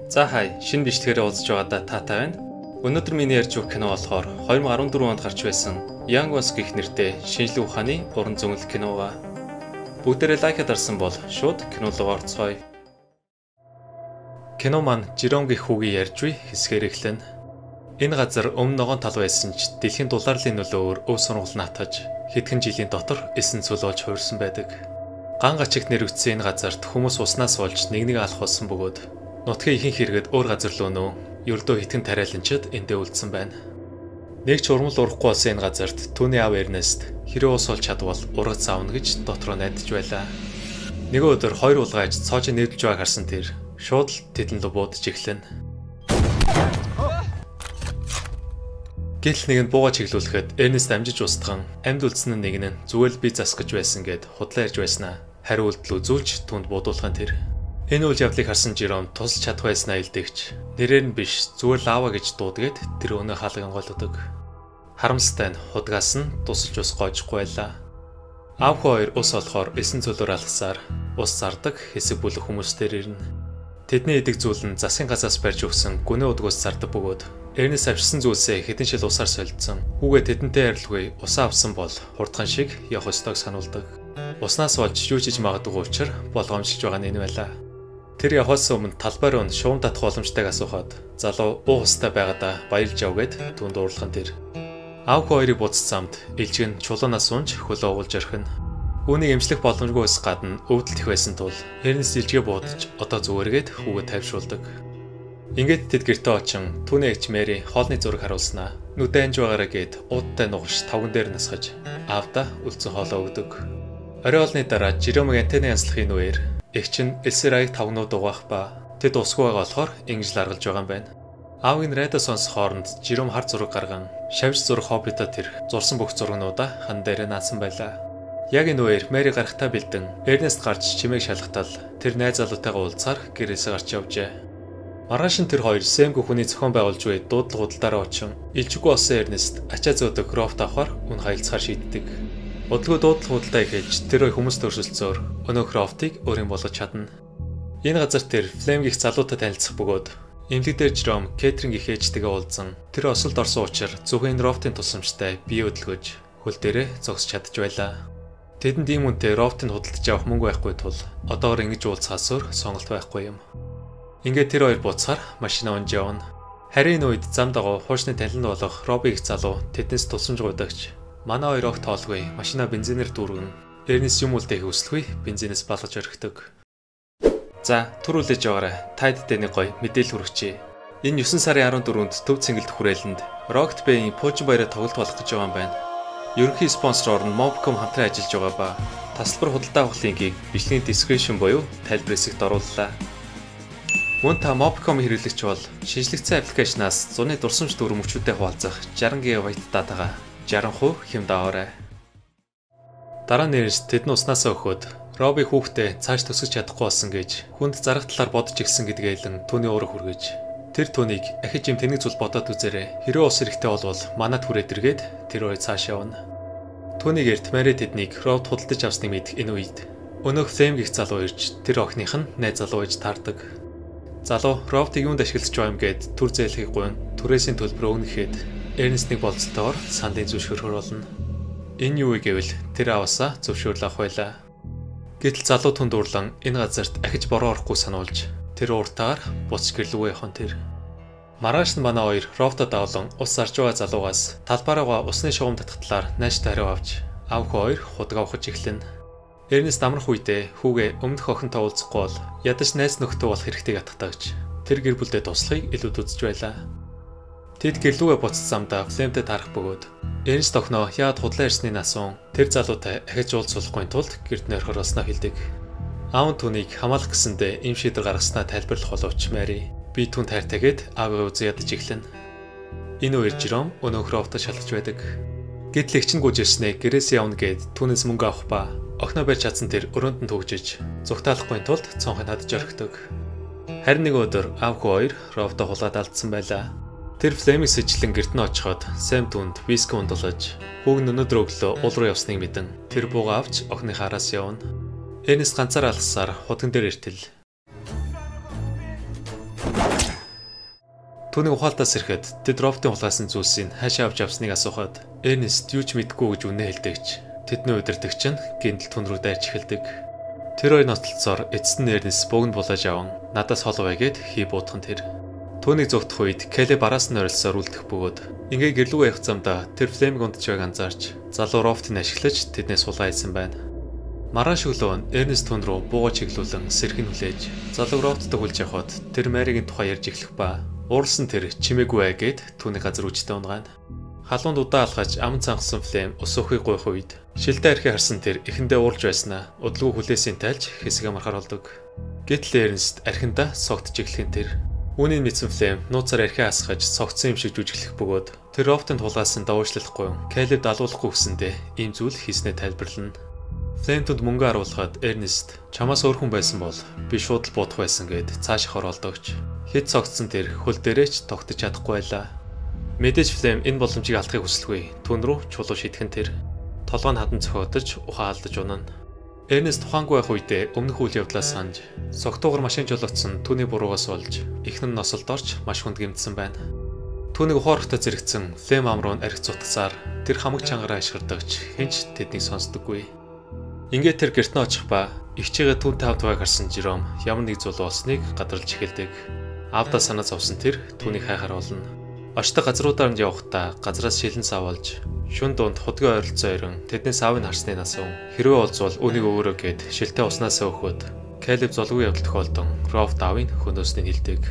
За хай, шинэ бичлэгээр уулзж байгаадаа таатай байна. Өнөөдөр миний ярьж өгөх кино болохоор 2014 онд гарч байсан Young Ones гэх нэртэй шинжлэх ухааны уран зөнгөл киногаа. Бүгдээрээ лайк дарсан бол шууд кино руу орцгоё. Кино маань Жером гэх хүүгийн ярьж буй хэсгээр эхлэнэ. Энэ газар өмнө ногоон тал байсан ч дэлхийн дулаарлын нөлөөр өв сургал натаж хэдхэн жилийн дотор эсэн цөл болж хувирсан байдаг. Ган гачигт нэрвэгдсэн энэ газарт хүмүүс уснаас болж нэг нэг алах болсон бөгөөд нутгийн ихэнх хэрэгэд өөр газар руу нөө ердөө хитгэн тариаланчид эндээ үлдсэн байна. Нэг ч урмал урахгүй болсон энэ газарт түүний аав Эрнест хэрэг ус олж чадвал ургац авна гэж дотроо найдаж байлаа. Нэг өдөр хоёр улгааж цоожин нэвдэлж байгааг харсан тэр шууд л тэдэн лөө буудаж эхлэнэ. Гэтэл нэг нь бууга чиглүүлэхэд Эрнест амжиж устган амьд үлдсэн нь нэг нь зүгээр л би засах гэж байсан гэд худлаа ярьж байснаа хариу үйлдэл үзүүлж түнд буудуулахын тэр. Энэ үйл явдлыг харсан Жером тусалж чадах байснаа илдэгч нэрээр нь биш зүгээр л аава гэж дуудгээд тэр өнөө хаалган голодог. Харамсалтай нь худгаас нь тусалж ус гоожихгүй байлаа. Аав хүү хоёр ус олохоор эсэн цөлөөр алгасаар ус зардаг хэсэг бүлэг хүмүүс дээр ирнэ. Тэдний идэг зүйл нь засгийн газраас барьж өгсөн гүнээ удгуус зардаг бөгөөд Эрнест авчирсан зүйлсээ хэдэн шил усаар солилцсон. Хүүгээ тэдэнтэй арилгүй усаа авсан бол хурдхан шиг явах ёстойг сануулдаг. Уснаас болж юу ч хийж магадгүй учраа болгоомжилж байгаа нь энэ байлаа. Тэр явахаас өмнө талбай руу шуум татах боломжтойг асуухад залуу уух устай байгаадаа баярлж яв гэд түүнд уурлах нь тэр. Аав хүү хоёрыг буцсан замд илжиг нь чулуунаас унж хөлөө угуулж орхино. Үүнийг эмчлэх боломжгүй байс гадна өвдөлт их байсан тул Эрнест илжгээ буудаж одоо зүгээргээд хүүгээ тайвшруулдаг. Ингээд тэд гэртээ очин түүний эгч Мэри хоолны зураг харуулснаа нүдэ анж байгаараа гэд уудтай нугаш тавган дээр насгаж аавдаа үлдсэн хоолоо өгдөг. Орой хоолны дараа Жеромыг антенны янзлахын үеэр эгч нь элсэр аяг тавгнууд угаах ба тэд усгүй байгаа болохоор ингэж ларгалж байгаа юм байна. Аавыг нь радио сонсох хооронд Жером хар зураг гарган шавж зураг хоббитод тэр зурсан бүх зургнуудаа хан дээрээ наасан байлаа. Яг энэ үеэр Мэри гарахтаа бэлдэн Эрнест гарч чимээг шалгатал тэр найз залуутайгаа уулзахаар гэрээсээ гарч явжээ. Маргааш нь тэр хоёр Сэм гэх хүний зохион байгуулж буй дуудлага худалдаараа очин илжиггүй болсон Эрнест ачаа зөөдөг Крофт авахар үн хаялцахаар шийддэг. Удалгүй дуудлага худалдаа эхэлж тэр хоёр хүмүүст өрсөлдсөөр өнөө Крофтыг өөрийн болгож чадна. Энэ газар тэр Флэм гэх залуутай танилцах бөгөөд эмнэлэг дээр Жером Кэтрин гэх ээжтэйгээ уулзан тэр осолд орсон учраа зөвхөн энэ Крофтын тусламжтай бие хөдөлгөж хөл дээрээ зогсож чадж байлаа. Тэдэнд ийм үнэтэй Крофтыг худалдаж авах мөнгө байхгүй тул одоогор ингэж уулзахаас өөр сонголт байхгүй юм. Ингээд тэр хоёр буцахаар машина унж явна. Харин энэ үед зам дагуу хуучны таниланд болох Робби гэх залуу тэднээс тусламж гуйдагч. Манай хоёр огт тоолгүй машина бензинээр дүүргэн. Эрнест юм үлдээх хүсэлгүй бензинээс балгаж орхидог. За түр үлээж яваарай. Та хэдтэй нэг гоё мэдээлэл хүргэчихье. Энэ 9 сарын 14-нд Төв Цэнгэлд хүрээлэнд Rocket Bay-ийн пуужин баяраа тоглолт болох гэж байгаа юм байна. Ерөнхий спонсороор нь Mobcom хамтран ажиллаж байгаа ба тасалбар худалдаа авах линкийг бичлэгийн description буюу тайлбар хэсэгт орууллаа. Мөн та Mobcom хэрэглэгч бол шинжлэгдсэн аппликейшнаас зуны дурсамж дүрэм мөчүүдэд хуваалцах 60 ГБ датагаа 60% хямд аваарай. Дараа нь Эрнест тэдэн уснасаа өгөхөд Робби хүүхдээ цааш төсөж чадахгүй болсон гэж хүнд зарах талаар бодож ирсэн гэдгээ хэлэн түүний уурыг хүргэж тэр түүнийг ахиж юм тэнэг зүйл бодоод үзээрэй. Хэрвээ ус хэрэгтэй болвол манад хүрээд иргээд тэр хоёр цааш явна. Түүнийг эрт Мэри тэднийг Робд худалдаж авсныг мэдэх энэ үед өнөөх Флэм гэх залуу ирж тэр охиных нь найз залуу гэж таардаг. Залуу Робтыг юунд ашиглаж байгаа юм гээд төр зээлхийг гуйн түрээсийн төлбөр өгнө гэхэд Эрнестнийг болцолтойгоор сандын зөвшөөрөхөр болно. Энэ юу вэ гэвэл тэр ааваасаа зөвшөөрөл авах байлаа. Гэтэл залуу түнд уурлан энэ газарт ахиж бороо орохгүй сануулж тэр ууртаагаар буцаж гэрлүүгээ явах нь тэр. Маргааш нь манай хоёр Робтод давлан ус зарж байгаа залуугаас талбараагаа усны шугам татах талаар найштай хариу авч аав хүү хоёр худгаа ухаж эхлэнэ. Эрнест амрах үедээ хүүгээ өмнөх охинтой уулзахгүй бол ядаж найз нөхдөд болох хэрэгтэй атгатагч тэр гэр бүлдээ туслахыг илүүд үзэж байлаа. Тэд гэрлүүгээ буцсан замдаа Флэмтэй таарах бөгөөд Эрнест охиноо яагаад худлаа ярьсныг асуун тэр залуутай ахиж уулзуулахгүй тулд гэрт нойрхоор болсноо хэлдэг. Аав нь түүнийг хамгаалах гэсэндээ ийм шийдвэр гаргаснаа тайлбарлах боловч Мэри би түүнд хайртай гэд аавыгаа үзэн ядаж эхлэнэ. Энэ үеэр Жером өнөөх Робтод шалгаж байдаг. Гэтэл эгч нь гүйж ирснээ гэрээсээ явна гэд түүнээс мөнгө авах ба охиноо барьж чадсан тэр өрөөнд нь түгжиж зүгтаалахгүй тулд цонхыг хадаж орхидог. Харин нэг өдөр аав хүү хоёр Робтоо хулгаад алдсан байлаа. Тэр Флэмийг сэжлэн гэрт нь очиход Сэм түүнд виски ундалж хүүг нь өнөөдөр өглөө уул руу явсныг мэдэн тэр бууга авч охиныхаа араас явна. Эрнест ганцаар алгасаар худган дээр иртэл Түүнийг ухаалтаас ирэхэд тэд Рофтын хулгайлсан зүйлсийг хаашаа авч явсныг асуухад Эрнест юу ч мэдэхгүй гэж үнэ хэлдэгч. Тэдний удирдагч нь гинтл түн рүү дайрч эхэлдэг. Тэр хоёр ноцолцоор эцэст нь Эрнест буг нь булааж аван надаас хол бай гэд хий буудах нь тэр. Түүнийг зогтох үед Келли бараас нь орилсоор үлдэх бөгөөд ингээ гэрлүүгээ явах замдаа тэр Флемиг унтж байгааг анзаарч залуу Рофтыг ашиглаж тэднээс сулаа хийсэн байна. Маргааш өглөө нь Эрнест түн рүү бууга чиглүүлэн сэрхэн хүлээж залууг Рофттой хүлж явхад тэр Мэригийн тухай ярьж эхлэх ба ууралсан тэр чимээгүй бай гэд түүний газар үжтэй унгаана. Халуунд удаан алхаж аман цангасан Флем ус уухыг гуйх үед шилдэ архийг харсан тэр эхэндээ уурж байснаа удалгүй хүлээсийн тайлж хэсэг амархаар болдог. Гэтэл Эрнест архиндаа согтж эхлэх нь тэр. Үүнийг мэдсэн Флем нууцаар архиа асгаж согтсон юм шиг жүжиглэх бөгөөд тэр Рофтын тулгаасан давуушлахгүй Калеб далуулахгүй гэсэндээ ийм зүйл хийснээ тайлбарлана. Флем түнд мөнгө харуулхад Эрнест чамаас өөр хүн байсан бол би шууд л буудах байсан гэд цааш хоролдогч. Хэд согтсон тэр хөл дээрээ ч тогтож чадахгүй байлаа. Мэдээж Флем энэ боломжийг алдахыг хүсэлгүй. Түн рүү чулуу шийдэх нь тэр. Толгой нь хадан цохиодож ухаан алдаж унана. Эрнест тухаангүй байх үедээ өмнөх үйл явдлаас санаж согтуугаар машин жолоодсон түүний буруугаас болж эхнэр нь носолд орж маш хүнд гэмтсэн байна. Түүнийг ухаарахтай зэрэгцэн Флем ам руу арх цутгасаар тэр хамаг чангараа ашигладагч хэн ч тэднийг сонсдоггүй. Ингээд тэр гэрт нь очих ба эгчээгээ түүнтэй хамт байгааг харсан Жером ямар нэг зүйл болсныг гадарлаж эхэлдэг. Аавдаа санаа зовсон тэр түүнийг хайхаар болно. Очдог газруудаар нь явахдаа газраас шилэн савалж шүн дунд худгийн ойролцоо ирэн тэднээс аавыг харсныг асуун. Хэрвээ уулзвал үүнийг өөрөө гэд шилтэй уснаасаа өгөхөд Калеб золгүй явдал тохиолдон Рофт аавыг хөнөөснийг хэлдэг.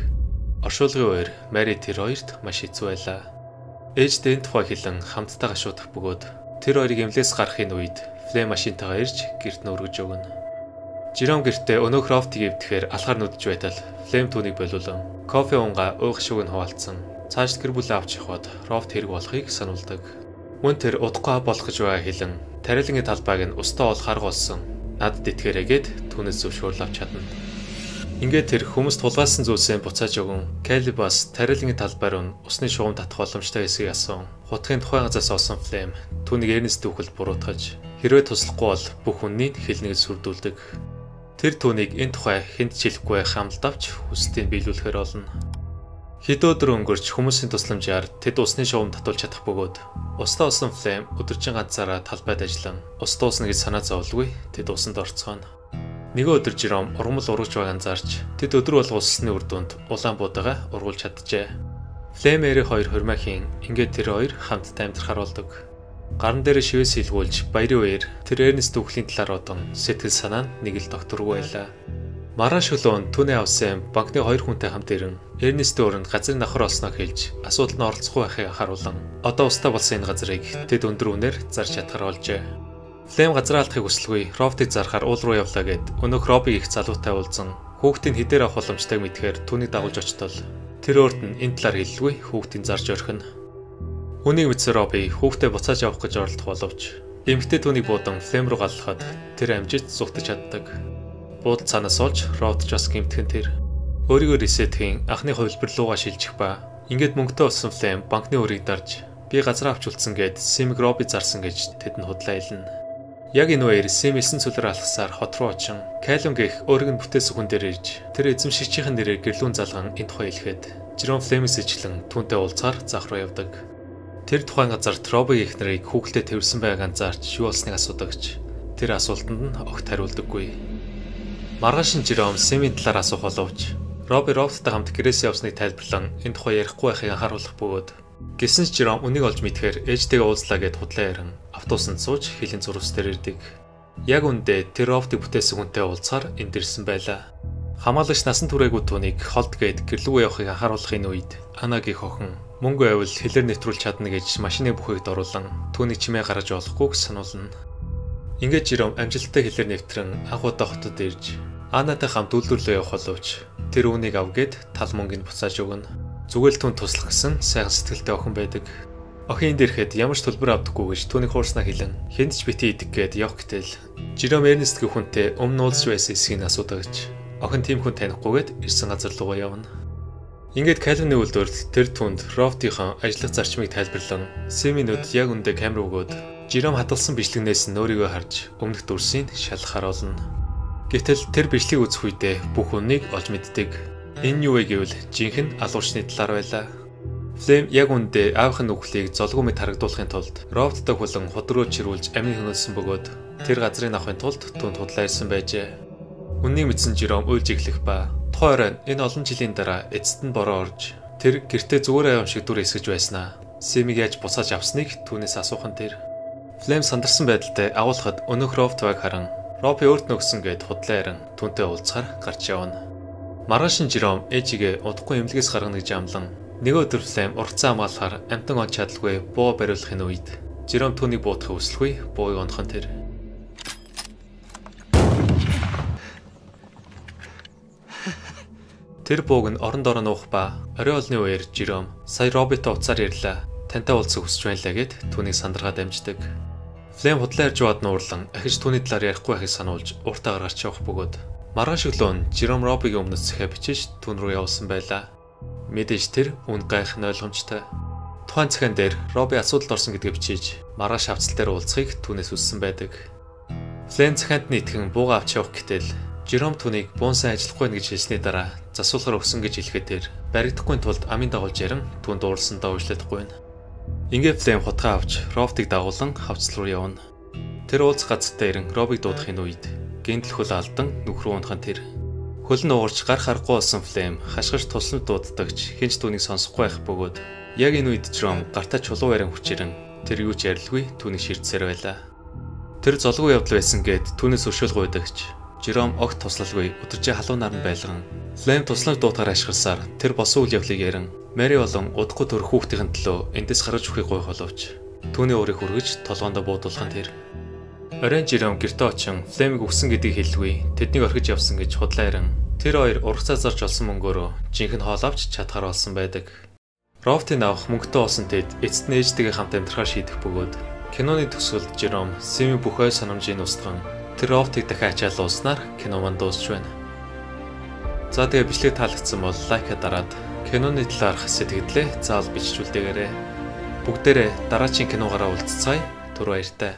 Оршуулгын үеэр Мари тэр хоёрт маш хэцүү байлаа. Ээжтэй энэ тухай хэлэн хамтдаа гашуудах бөгөөд тэр хоёрыг эмнэлгээс гарахын үед Флем машинтайгаа ирж гэрт нь өргөж өгнө. Жером гэртээ өнөөх Рофтыг эвдэхээр алхаар нүдэж байтал Флем түүнийг болиулан кофе уунгаа уух шүг нь хуваалцсан. Цаашд гэр бүлээ авч явхад Рофт хэрэг болохыг сануулдаг. Мөн тэр удахгүй болох гэж байгаа хэлэн тариалангийн талбайг нь устдаа олох арга олсон. Надад итгээрэй гэд түүнээс зөвшөөрөл авч чадна. Ингээд тэр хүмүүст хулгайлсан зүйлсээ буцааж өгөн Калеб бас тариалангийн талбай руу усны шугам татах боломжтой эсэхийг асуун. Хутгийн тухайн газраас олсон Флем түүнийг Эрнест дүүхэлд буруутгаж хэрвээ туслахгүй бол бүх үннийг хэлнэ гэж сүрдүүлдэг. Тэр түүнийг энэ тухай хэнд ч хэлэхгүй байх амлалт авч хүсэлтийг биелүүлэхээр болно. Хэд өдөр өнгөрч хүмүүсийн тусламжаар тэд усны шугам татуулж чадах бөгөөд устдаа олсон Флем өдөржин ганцаараа талбайд ажиллан ус дуусна гэж санаа зовлгүй тэд усанд орцгооно. Нэгэн өдөр Жером ургамал ургаж байгааг анзаарч тэд өдөр болго уссны үр дүнд улаан буудаага ургуулж чаджээ. Флем Эри хоёр хурмаахийн ингээд тэр хоёр хамтдаа амьдрахаар болдог. Гаран дээр шивээс хилгүүлж баярын үеэр тэр Эрнест дүүхлийн талаар бодон сэтгэл санаа нь нэг л докторгүй байлаа. Маргааш өглөө түүний авсан банкны хоёр хүнтэй хамт ирэн Эрнестийн өрөнд газрын давхар олсноо хэлж асуудал нь оролцохгүй байхыг анхааруулан одоо устдаа болсон энэ газрыг тэд өндөр үнээр зарж чадхаар болжээ. Флем газраа алдахыг хүсэлгүй Рофтыг зархаар уул руу явлаа гэд өнөөх Робиг их залуутай уулзан хүүхдийг хэдээр авах боломжтойг мэдхээр түүнийг дагуулж очтол тэр өөрт нь энэ талаар хэллгүй хүүхдийг зарж орхино. Үүнийг мэдсэн Роби хүүхдээ буцааж авах гэж оролдох боловч эмэгтэй түүнийг буудан Флем руу галлахад тэр амжиж зүгтэж чаддаг. Буудал цаанаас олж Рофт ч бас гэмтгэн тэр. Өөрийгөө ресетхийн анхны хувилбар руугаа шилжих ба ингээд мөнгөтэй болсон Флем банкны өрийг дарж би газраа авч үлдсэн гэд Симиг Роби зарсан гэж тэдэнд худлаа хэлнэ. Яг энэ үеэр Сим 9 цөлөөр алхасаар хот руу очин Калюн гэх өөрийг нь бүтээсэн хүн дээр ирж тэр эзэмшигчийн нэрээр гэрлүүн залган энэ тухай хэлэхэд Жером Флемээс ичлэн түүнтэй уулзахаар зах руу явдаг. Тэр тухайн газарт Робиг их нарыг хүүхэлдээ тэрвсэн байгааг анзаарч юу болсныг асуудагч тэр асуултанд нь огт хариулдаггүй. Маргааш нь Жером Симийн талаар асуух боловч Роби Рофттой хамт гэрээс явсныг тайлбарлан энэ тухай ярихгүй байхыг анхааруулах бөгөөд гисэн ч Жером үнийг олж мэдхээр ээжтэйгээ уулзлаа гэд худлаа ярин автобусанд сууж хилийн зурвас дээр ирдэг. Яг үндэ тэр Рофтыг бүтээсэн хүнтэй уулзахаар энд ирсэн байлаа. Хамгаалагч насан туршаагүй түүнийг холд гээд гэрлүүгээ явахыг анхааруулахын үед Анагийн охин мөнгө байвал хэлээр нэвтрүүлж чадна гэж машины бүхийг доруулан түүнийг чимээ гаргаж болохгүй гэж сануулна. Ингээд Жером амжилттай хэлээр нэвтрэн анх удаа хотод ирж Анатай хамт үйлдвэрлэлөө явах боловч тэр үүнийг ав гэд тал мөнгийг буцааж өгнө. Зүгээр л түн туслах гэсэн сайхан сэтгэлтэй охин байдаг. Охин энд ирэхэд ямар ч төлбөр авдаггүй гэж түүнийг хуурснаа хэлэн хэнд ч бити идэх гээд явах гэтэл Жером Эрнест гэх хүнтэй өмнө уулзч байсан эсхийг асуудагч охин тийм хүн танихгүйгээд ирсэн газар руугаа явна. Ингээд Калвины үйлдвэрт тэр түнд Рофтынхон ажиллах зарчмыг тайлбарлан Симийн нүд яг үндэ камер өгөөд Жером хадгалсан бичлэгнээс нь өөрийгөө харж өмнөх дүрсийг шалгахаар болно. Гэтэл тэр бичлэгийг үзэх үедээ бүх үннийг олж мэддэг. Энэ юу вэ гэвэл жинхэнэ алуурчны талаар байлаа. Флэм яг үндэ аавынх нь нүхлийг золгүй мэт харагдуулахын тулд Робттой хүлэн худруу чирүүлж амийг хөнөөсөн бөгөөд тэр газрыг авахын тулд түүнд худлаа ирсэн байжээ. Үннийг мэдсэн Жером уйлж эхлэх ба тухайн оройн энэ олон жилийн дараа эцэст нь бороо орж тэр гэртээ зүгээр аав шиг дүр эсгэж байснаа. Сэмиг яаж буцааж авсныг түүнээс асуух нь тэр. Флэм сандарсан байдалтай агуулхад өнөөх Робтваг харан Робби өөрт нь өгсөн гэд худлаа ярин түүнтэй уулзахаар гарч явна. Маргааш нь Жером ээжигээ удахгүй эмнэлгээс гаргана гэж амлан нэг өдөр Флэм ургацсан хамгаалахаар амтан онч чадалгүй буу бариулахын үед Жером түүнийг буутахыг хүсэлгүй бууг онох нь тэр. Тэр бууг нь орон дороо нуух ба орой олны үеэр Жером сая Робитой уцаар ирлээ. Тантай уулзах хүсэж байлаа гэд түүнийг сандаргаа дамждаг. Флэм худлаа ярьж яваад нуурлан ахиж түүний талаар ярихгүй байхыг сануулж ууртаа гарч явах бөгөөд маргааш өглөө нь Жером Робигийн өмнөөс захиа бичиж түүн рүү явуулсан байлаа. Мэдээж тэр үн гайх нь ойлгомжтой. Тухайн захиан дээр Роби асуудалд орсон гэдгээ бичиж маргааш хавцал дээр уулзахыг түүнээс хүссэн байдаг. Флэм захианд нь итгэн буугаа авч явах гэтэл Жером түүнийг буун сайн ажиллахгүй гэж хэлсний дараа засуулахаар өгсөн гэж хэлэхэд тэр баригдахгүй тулд амийн дагуулж ярин түүнд уурласандаа уучлахгүй байна. Ингээд Флэм хутгаа авч Робтыг дагуулан хавцал руу явна. Тэр уулзах газартаа ирэн Робиг дуудахын үед гинтл хөл алдан нүх рүү унах нь тэр. Хөл нь уурч гарах аргагүй болсон Флэм хашгирч тусламж дууддагч хэн ч түүнийг сонсохгүй байх бөгөөд яг энэ үед Жером гартаа чулуу барин хүчирэн тэр юу ч ярилгүй түүнийг ширтсээр байлаа. Тэр золгүй явдал байсан гэд түүнээс өршөөл гуйдагч Жером огт туслалгүй өдөржин халуунаар нь байлган Флэм тусламж дуудахаар ашигласаар тэр болсон үйл явдлыг ярин Мэри болон удахгүй төрөх хүүхдийн төлөө эндээс гаргаж өгөхийг гуйх боловч түүний уурыг хүргэж толгоондоо буудуулах нь тэр. Оройн Жером гэртээ очин Флэмийг өгсөн гэдгийг хэлгүй тэднийг орхиж явсан гэж худлаа ярин тэр хоёр ургацаа зарж олсон мөнгөөрөө жинхэнэ хоол авч чадхаар болсон байдаг. Робтын авах мөнгөтэй болсон тэд эцэст нь ээжтэйгээ хамт амьдрахаар шийдэх бөгөөд киноны төгсгөлд Жером Сэмийн бүх ой санамжийг устган тэр Робтыг дахин ачаалуулснаар кино манд дуусч байна. За тэгээ бичлэг таалагдсан бол лайкаа дараад киноны талаарх сэтгэлдээ заавал бичиж үлдээгээрэй. Бүгдээрээ дараагийн киногоороо уулзцаая. Түр баяртай.